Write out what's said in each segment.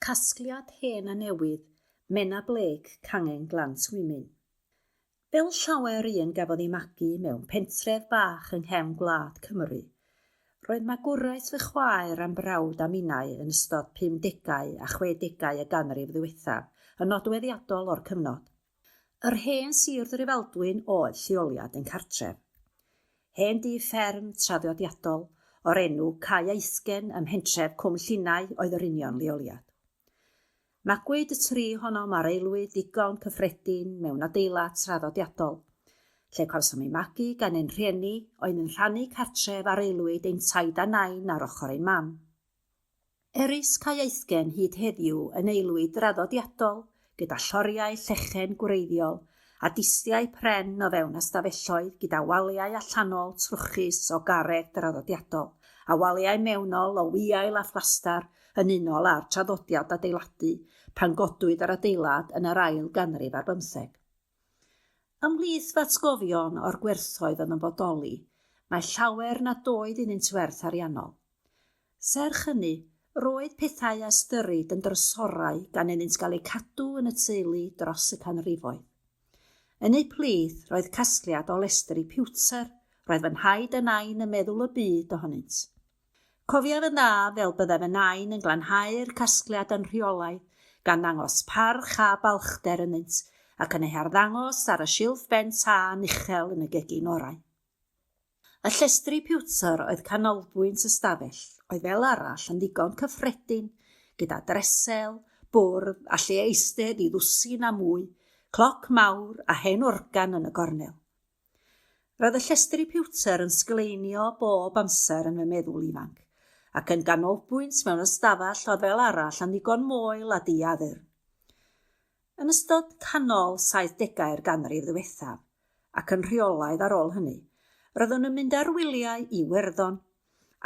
Casgliad Hen a Newydd, Menna Blake, Cangen Glan Twymyn. Fel llawer un gafodd ei magu mewn pentref bach yng nghefn gwlad Cymru, roedd magwraeth fy chwaer a'm brawd a minnau yn ystod pumdegau a chwedegau y ganrif ddiwethaf yn nodweddiadol o'r cyfnod. Yr hen sir Drefaldwyn oedd lleoliad ein cartref. Hen dŷ fferm traddodiadol o'r enw Cae Aethgen ym mhentref Cwm Llinau oedd yr union leoliad. Magwyd y tri ohonom ar aelwyd ddigon cyffredin mewn adeilad traddodiadol, lle cawsom ein magu gan ein rhieni oedd yn rhannu cartref ar aelwyd ein taid a nain ar ochr ein mam. Erys Cae Aethgen hyd heddiw yn aelwyd draddodiadol gyda lloriau llechen gwreiddiol a distiau pren o fewn ystafelloedd gyda waliau allanol trwchus o garreg draddodiadol a waliau mewnol o wiail a phlastar yn unol â'r traddodiad adeiladu pan godwyd yr adeilad yn yr ail ganrif ar bymtheg. Ymhlith fy atgofion o'r gwerthoedd oedd yn bodoli, mae llawer nad oedd iddynt werth ariannol. Serch hynny, roedd pethau a ystyrid yn drysorau gan iddynt gael eu cadw yn y teulu dros y canrifoedd. Yn eu plith, roedd casgliad o lestri piwter, roedd fy nhaid a nain yn meddwl y byd ohonynt. Cofiaf yn dda fel bydde fy nain yn glanhau'r casgliad yn rheolaidd, gan ddangos parch a balchder ynddynt, ac yn eu harddangos ar y silff ben tân uchel yn y gegin orau. Y llestri piwtr oedd canolbwynt y stafell, oedd fel arall yn ddigon cyffredin, gyda dresel, bwrdd a lle eistedd i ddwsin a mwy, cloc mawr a hen organ yn y gornel. Roedd y llestri piwter yn sgleinio bob amser yn fy meddwl ifanc, ac yn ganolbwynt mewn ystafell oedd fel arall yn ddigon moel a diaddurn. Yn ystod canol saithdegau'r ganrif ddiwethaf, ac yn rheolaidd ar ôl hynny, roeddwn yn mynd ar wyliau i Iwerddon,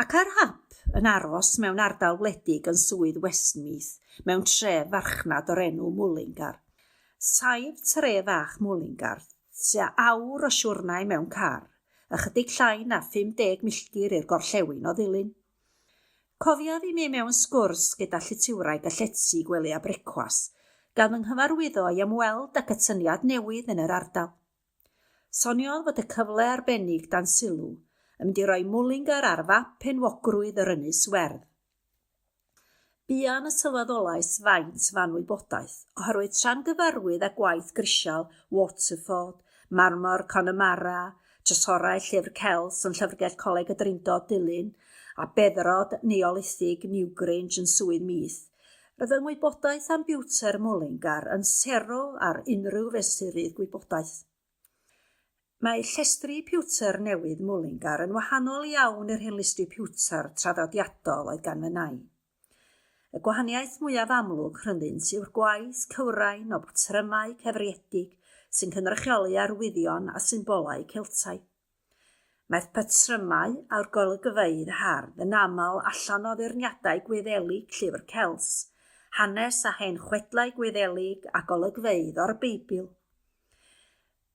ac ar hap yn aros mewn ardal wledig yn Swydd Westmeath mewn tref farchnad o'r enw Mullingar. Saif tref fach Mullingar tua awr o siwrnai mewn car, ychydig llai na 50 milltir i'r gorllewin o Ddulyn. Cofiaf i mi mewn sgwrs gyda lletywraig y llety gwely a brecwas, gan fy nghyfarwyddo i ymweld â cytsyniad newydd yn yr ardal. Soniodd fod y cyfle arbennig dan sylw yn mynd i roi Mullingar ar fap enwogrwydd yr Ynys Werdd. Buan y sylweddolais faint fy anwybodaeth, oherwydd tra'n gyfarwydd â gwaith grisial Waterford, marmor Connemara, trysorau llyfr celf yn Llyfrgell Coleg y Drindod, Dulyn, a beddrod Neolithig Newgrange yn Swydd Meath, Roedd fy ngwybodaeth am biwter Mullingar yn sero ar unrhyw fesurydd gwybodaeth. Mae llestri piwter newydd Mullingar yn wahanol iawn i'r hen lestri piwter traddodiadol oedd gan fy nain. Y gwahaniaeth mwyaf amlwg rhyngddynt yw'r gwaith cywrain o batrymau cefriedig sy'n cynrychioli arwyddion a symbolau Celtaidd. Mae'r patrymau a'r golygfeydd hardd yn aml allan o ddirniadau Gwyddelig Llyfr Cels, hanes a hen chwedlau Gwyddelig a golygfeydd o'r Beibl.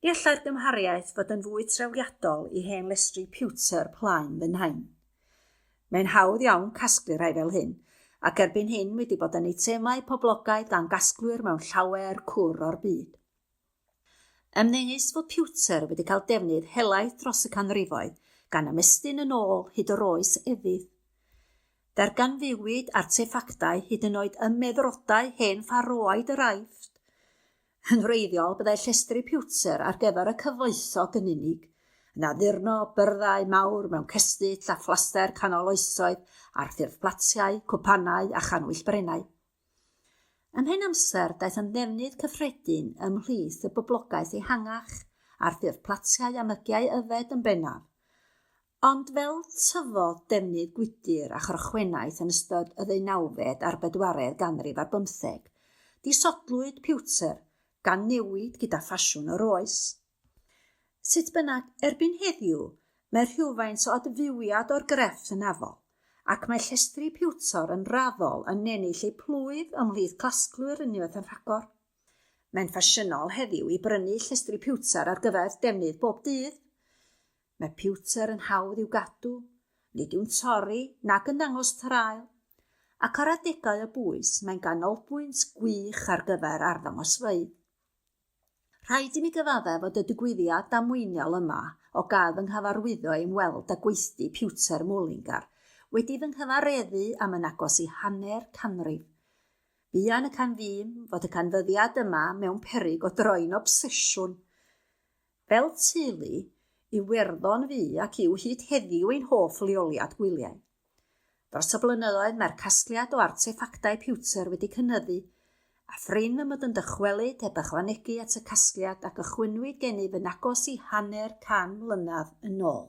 Ni allai'r gymhariaeth fod yn fwy trawiadol i hen lestri piwter plaen fy nhain. Mae'n hawdd iawn casglu rhai fel hyn, ac erbyn hyn wedi bod yn eitemau poblogaidd gan gasglwyr mewn llawer cwr o'r byd. Ymddengys fod piwter wedi cael defnydd helaeth dros y canrifoedd, gan ymestyn yn ôl hyd yr oes efydd. Darganfuwyd arteffactau hyd yn oed ym meddrodau hen ffaroaid yr Aifft. Yn wreiddiol, byddai llestri piwter ar gyfer y cyfoethog yn unig, yn addurno byrddau mawr mewn cestyll a phlaster canol oesoedd ar ffurf platiau, cwpanau a chanwyllbrennau. Ymhen amser, daeth yn ddefnydd cyffredin ymhlith y boblogaeth ehangach, ar ffurf platiau a mygiau yfed yn bennaf. Ond fel tyfodd defnydd gwydr a chrochwennaeth yn ystod y ddeunawfed a'r bedwaredd ganrif ar bymtheg, disodlwyd piwter, gan newid gyda ffasiwn yr oes. Sut bynnag, erbyn heddiw, mae rhywfaint o adfywiad o'r grefft hynafol, ac mae llestri piwtor yn raddol yn ennill eu plwyf ymhlith clasglwyr unwaith yn rhagor. Mae'n ffasiynol heddiw i brynu llestri piwter ar gyfer defnydd bob dydd. Mae piwter yn hawdd i'w gadw, nid yw'n torri nag yn dangos traul. Ac ar adegau o bwys, mae'n ganolbwynt gwych ar gyfer arddangosfeydd. Rhaid i mi gyfaddef fod y digwyddiad damweiniol yma o gael fy nghyfarwyddo i ymweld â gweithdy Pewter Mullingar wedi fy nghyfareddu am yn agos i hanner canrif. Buan y canfûm fod y canfyddiad yma mewn peryg o droi'n obsesiwn. Fel teulu, Iwerddon fu ac yw hyd heddiw ein hoff leoliad gwyliau. Dros y blynyddoedd mae'r casgliad o arteffactau piwter wedi cynyddu, a phrin fy mod yn dychwelyd heb ychwanegu at y casgliad a gychwynnwyd gennyf yn agos i hanner can mlynedd yn ôl.